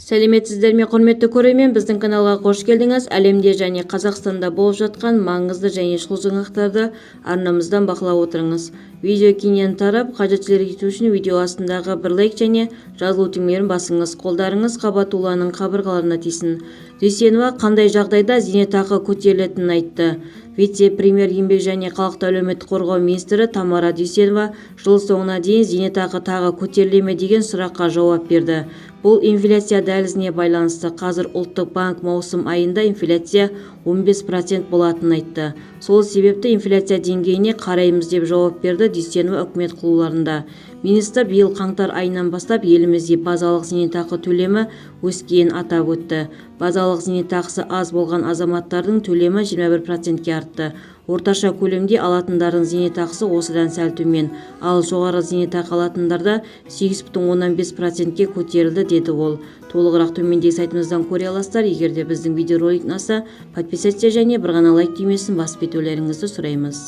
Сәлеметсіздер ме, құрметті көрермен! Біздің каналға қош келдіңіз! Әлемде және Қазақстанда болып жатқан маңызды және шұғыл жаңалықтарды арнамыздан бақылап отырыңыз. Видео кеңінен тарап, қажеттілер ету үшін видео астындағы бір лайк және жазылу түймелерін басыңыз. Қолдарыңыз Қабатулланың қабырғаларына тисін. Дүйсенова қандай жағдайда зейнетақы көтерілетінін айтты. Вице-премьер, еңбек және халықты әлеуметтік қорғау министрі Тамара Дүйсенова жыл соңына дейін зейнетақы тағы көтеріле ме деген сұраққа жауап берді. Бұл инфляция дәлізіне байланысты. Қазір Ұлттық банк маусым айында инфляция 15% болатынын айтты. Сол себепті инфляция деңгейіне қараймыз, деп жауап берді Дүйсенова үкімет кулуарында. Министр биыл қаңтар айынан бастап елімізде базалық зейнетақы төлемі өскенін атап өтті. Базалық зейнетақысы аз болған азаматтардың төлемі 21%-ке артты. Орташа көлемде алатындардың зейнетақысы осыдан сәл төмен, ал жоғары зейнетақы алатындарда 8,5%-ке көтерілді, деді ол. Толығырақ төмендегі сайтымыздан көре аласыздар. Егер де біздің видеоролик ұнаса, подписаться және бір ғана лайк түймесін басып кетулеріңізді сұраймыз.